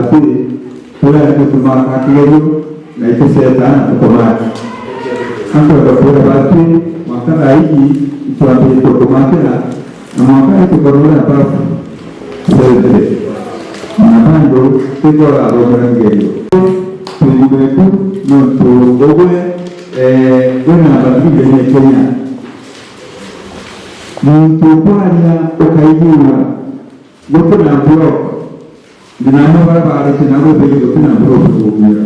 batiri kura nĩtũmaka kĩgerio na itũceta na tũkomaki akwenda kura batiri mwaka thaa ii itwambĩrĩtie kũmakĩra na mwaka ĩtũkorwo above 70 na bado twĩtwarathomera kĩgerio twĩgumeku nontu ũgwe wĩna namba 3 ya Kenya muntu kwaria ukaigua gutuna block ndinamo barabara na guthe gutuna block kugira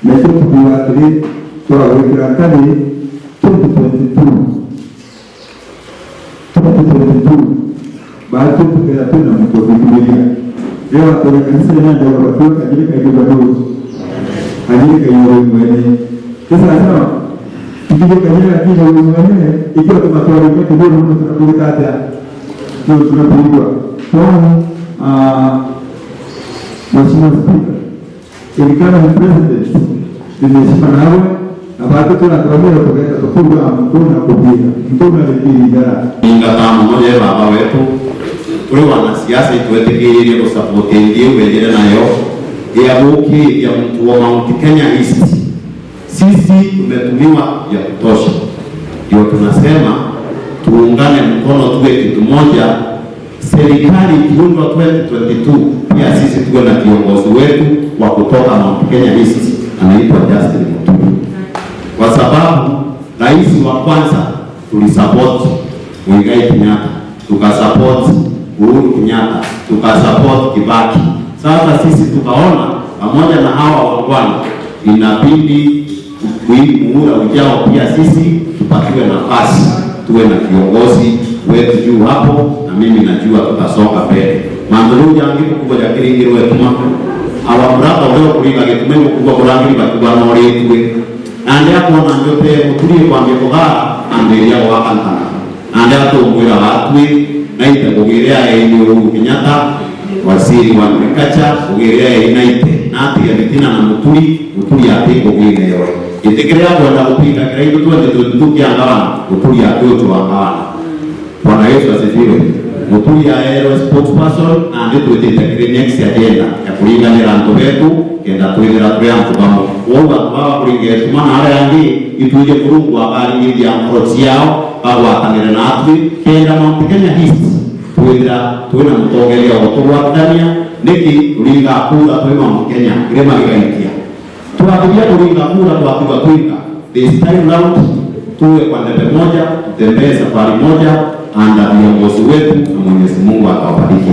na icyo tukuga atiri twagwikira kari 2022 2022 bahati tukera tuna mtu leo atore kanisa na ndio watu kajiri kaigua ndo kajiri kaigua mwene. Sasa nasema tukija kajiri lakini mwene ikiwa tunatoa kitu ndio tunakulika hata ndio tunapigwa kwa. Mheshimiwa Spika, ilikana ni president nimeshima nawe na baada tunakwambia tukaenda tukuga mtuna kupiga mtuna likijara ingatano moja baba wetu tuli wanasiasa itwetikiririe gusupport ingi wejire nayo ya buki ya mtu wa Mount Kenya East. Sisi tumetumiwa ya kutosha, ndio tunasema tuungane mkono tuwe kitu moja. Serikali ikiundwa 2022 pia sisi tuwe na kiongozi wetu wa kutoka Mount Kenya East anaitwa Justin Muturi, kwa sababu rais wa kwanza tulisupport Muigai Kenyatta, tukasupport Uhuru Kenyatta, tukasupport Kibaki. Sasa sisi tukaona pamoja na hawa wangwana inabidi muhula ujao pia sisi tupatiwe nafasi tuwe na kiongozi wetu juu hapo, na mimi najua tutasonga mbele. Manduru jangi kubwa jakiringirwe tuma awa muraba leo kuringa gitume kubwa kurangiri bakubwa no ritwe na ndia kuona njote muturie kwambia kugara andiria gwakantana na ndia tungwira watwi na ite kugiria eni Uhuru Kenyatta waziri wa agriculture kugiria eni na ite na atiga bitina na muturi muturi ati kugiria yo itikiria kwenda gupinga kira indu twende tukia ngabana muturi ati utwa ngabana. Bwana Yesu asifiwe. Muturi aero spokesperson na ndi twitite kiri next agenda ya kuringanira antu betu kenda twithira turi antu bamwe woga baba kuringa tumana aria angi ituje kurungu akaringithia ngoro ciao bagwatanire natwi kenda Mount Kenya East twithira twina mutongoria wa tugwatithania niki turinga kura twi Mount Kenya kirima gigaikia twathiria kuringa kura twatiga twika this time round tuwe kwa ndebe moja tutembee safari moja anda viongozi wetu na Mwenyezi Mungu atawabariki.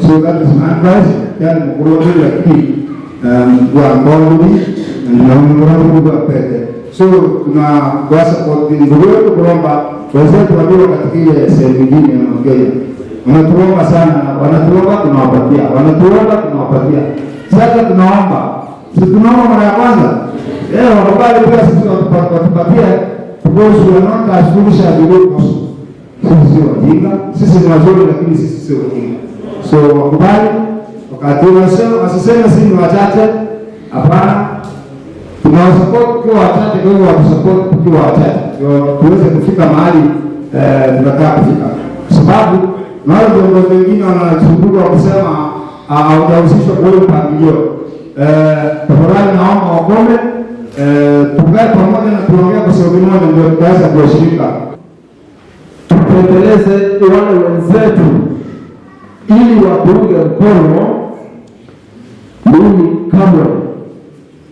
So that is my advice. So tunawasa ndugu wetu kuromba wenzetu walio katika ile sehemu nyingine ya Kenya. Wanatuomba sana, wanatuomba tunawapatia, wanatuomba tunawapatia. Sasa tunaomba, si tunaomba mara ya kwanza? Wakubali pia sisi watupatie, because we are not as foolish as we look. Sisi sio wajinga, sisi ni wazuri lakini sisi sio wajinga. So wakubali, wakati wanasema wasiseme sisi ni wachache, hapana. Tunawasupport tukiwa wachache, kwa hiyo watusupport tukiwa wachache. Ndio tuweze kufika mahali tunataka kufika. Kwa sababu na wale viongozi wengine wanazunguka wakisema hawajahusishwa kwa hiyo mpangilio. Tafadhali naomba wakome, tukae pamoja na tuongee kwa sauti moja ndio tutaweza kuheshimika. Tupembeleze wale wenzetu ili watuunge mkono. Mimi kamwe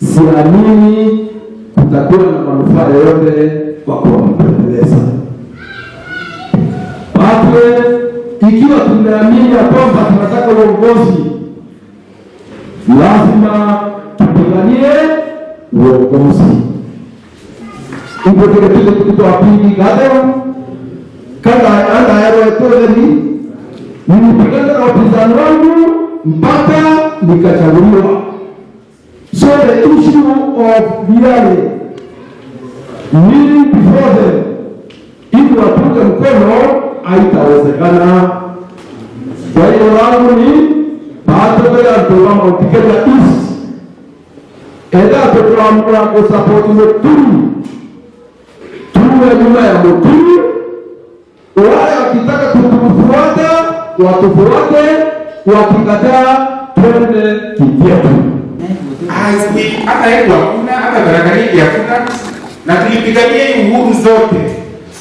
siamini kutakuwa na manufaa yoyote kwa kuwapembeleza. Patwe, ikiwa tumeamini ya kwamba tunataka uongozi, lazima tupiganie uongozi. Ipo kile wa pili gathero kada anda yaro etoleni, nilipigana na wapinzani wangu mpaka nikachaguliwa. So the issue of reality kneeling before them ili wapunge mkono haitawezekana. Kwa hiyo langu ni baada ya kutoka Mount Kenya East enda tukuamua kusupport Muturi, tuwe nyuma ya Muturi. Wale wakitaka kutufuata watufuate, wakikataa twende kivyetu. Hata yetu hakuna, hata Tharaka Nithi hakuna, na tulipigania hii uhuru zote.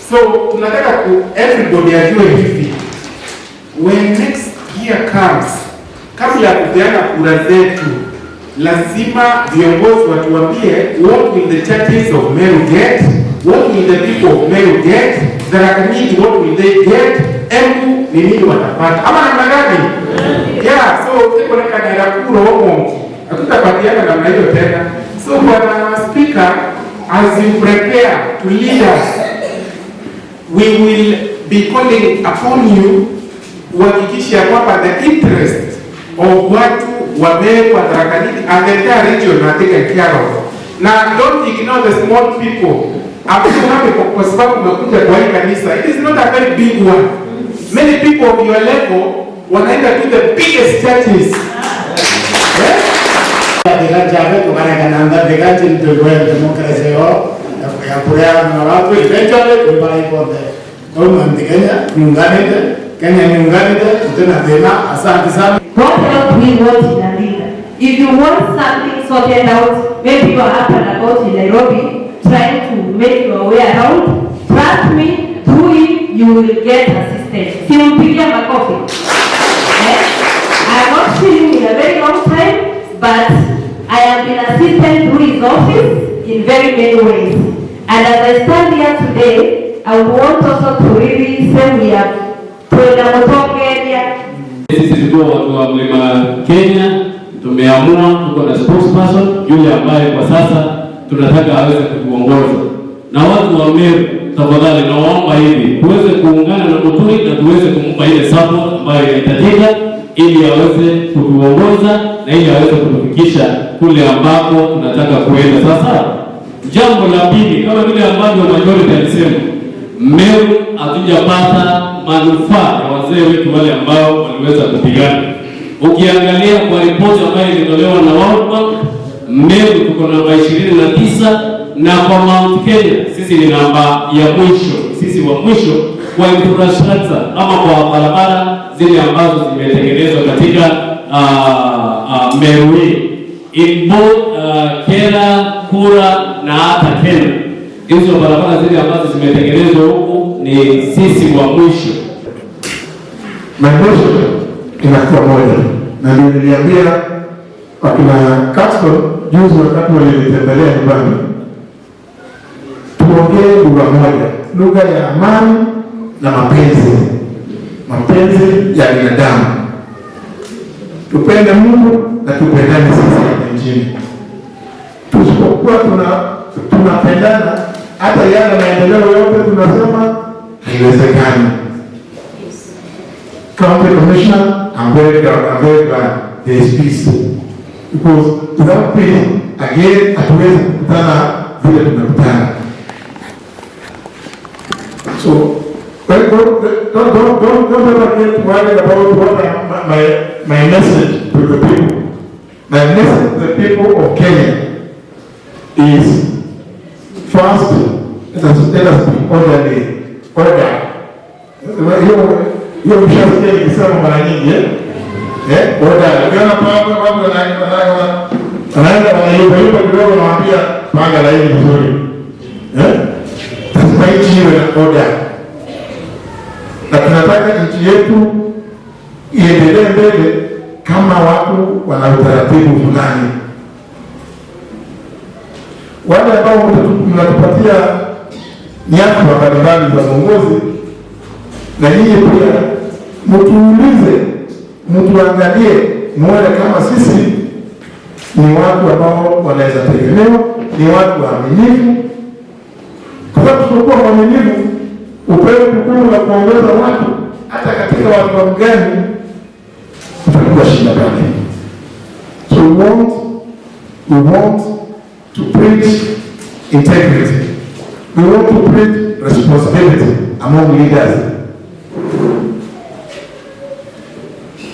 So tunataka ku everybody ajue hivi, when next year comes, kabla ya kupeana kura zetu, lazima viongozi watuambie what will the churches of Meru get, what will the people of Meru get, Tharaka Nithi what will they get, Embu ni nini watapata, ama namna gani? Yeah, so tuko na kanyara kuro homo, hatutapatiana namna hiyo tena. So Bwana Speaker, as you prepare to lead us, we will be calling upon you uhakikishe ya kwamba the interest of watu wa Meru, wa Tharaka Nithi and the entire region are taken care of. Na don't ignore the small people. I'm so happy kwa sababu umekuja kwa hii kanisa. It is not a very big one. Many people of your level wanaenda to the biggest churches. Diga tukarekananga diga chintu democracy yo ya kurea na watu eventually kuibara ikonde kwa Mount Kenya niunganite Kenya niunganite tena tena asante sana. What else do we want in a leader? If you want something sorted out, maybe you are up and about in Nairobi trying to make your way around, trust me, through him you will get assistance. Simpigia makofi. Eh? I have not seen him in a very long time, but I have been assisted through his office in very many ways. And as I stand here today, I want also to really say we are twenda Mutongeria. Sisi tukiwa watu wa Mlima Kenya tumeamua, tuko na spokesperson yule ambaye kwa sasa tunataka aweze kutuongoza. Na watu wa Meru, tafadhali nawaomba hivi tuweze kuungana na Muturi na tuweze kumpa ile support ambayo inahitajika ili aweze kutuongoza na ili aweze kutufikisha kule ambapo tunataka kuenda. Sasa jambo la pili, kama vile ambavyo majority alisema, Meru hatujapata manufaa ya wazee wetu wale ambao waliweza kupigana. Ukiangalia kwa ripoti ambayo ilitolewa na World Bank, Meru tuko namba 29 na kwa Mount Kenya sisi ni namba ya mwisho, sisi wa mwisho kwa infrastructure ama kwa barabara zile ambazo zimetengenezwa katika Meru hii in both Kera, Kura na hata Kenya. Hizo barabara zile ambazo zimetengenezwa huku ni sisi wa mwisho. Maendesho inakuwa moja, na ndio niliambia wakina Castro juzi wakati walinitembelea nyumbani, tuongee lugha moja, lugha ya amani na mapenzi, mapenzi ya binadamu. Tupende Mungu na tupendane sisi hapa nchini. Tusipokuwa tunapendana, hata yale maendeleo yote tunasema haiwezekani. County Commissioner, I'm very glad, I'm very glad there is peace. Because without peace, again, hatuwezi kukutana vile tumekutana. So, don't ever get worried about what my message to the people. My message to the people of Kenya is, first, let us be orderly. Order. Hiyo mshasikia nikisema mara nyingi, eh? Order. Ukiona panga watu wanaenda wanaiba iba kidogo, nawaambia panga laini vizuri. Lazima nchi iwe na order. Na tunataka nchi yetu iendelee mbele kama watu wana utaratibu fulani. Wale ambao mnatupatia nyadhifa mbalimbali za uongozi, na nyinyi pia mtuulize, mtuangalie, muone kama sisi ni watu ambao wanaweza tegemewa, ni watu waaminifu, kwa sababu tusipokuwa waaminifu, upewe jukumu la kuongoza watu, hata katika watu wa mgani, utakuwa shida pale. So we want to preach integrity. We want to preach responsibility among leaders.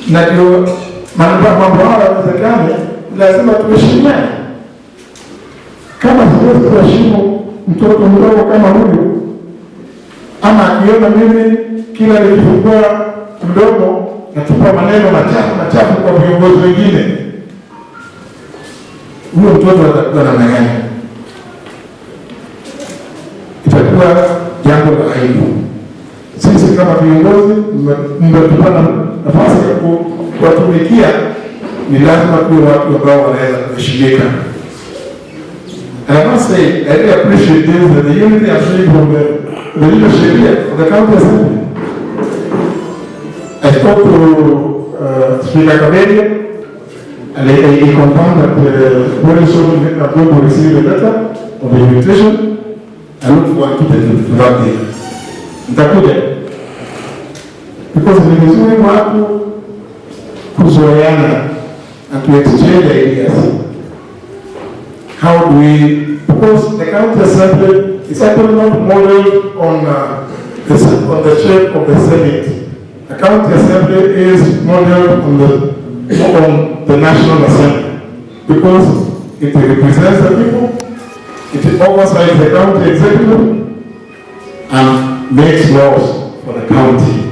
Na ndio mambo hayo yanawezekana, lazima tuheshimiane. Kama siwezi kuheshimu mtoto mdogo kama huyu, ama akiona mimi kila nikifungua mdomo natupa maneno machafu machafu kwa viongozi wengine, huyo mtoto atakuwa namna gani? Itakuwa jambo la aibu. Sisi kama viongozi mmetupa nafasi ya kuwatumikia, ni lazima tuwe watu ambao wanaweza kuheshimika. And I must say, I really appreciate this, that the unity I'm seeing from the leadership here, of the county assembly. I spoke to Speaker Kaberia, and he confirmed that very soon I'm going to receive a letter of invitation. I look forward to that day. Nitakuja. Because ni vizuri watu kuzoeana and to exchange ideas. How do we, because the county assembly is actually not modeled on the shape of the Senate. The county assembly is modeled on the National Assembly because it represents the people, it oversees the county executive, and makes laws for the county.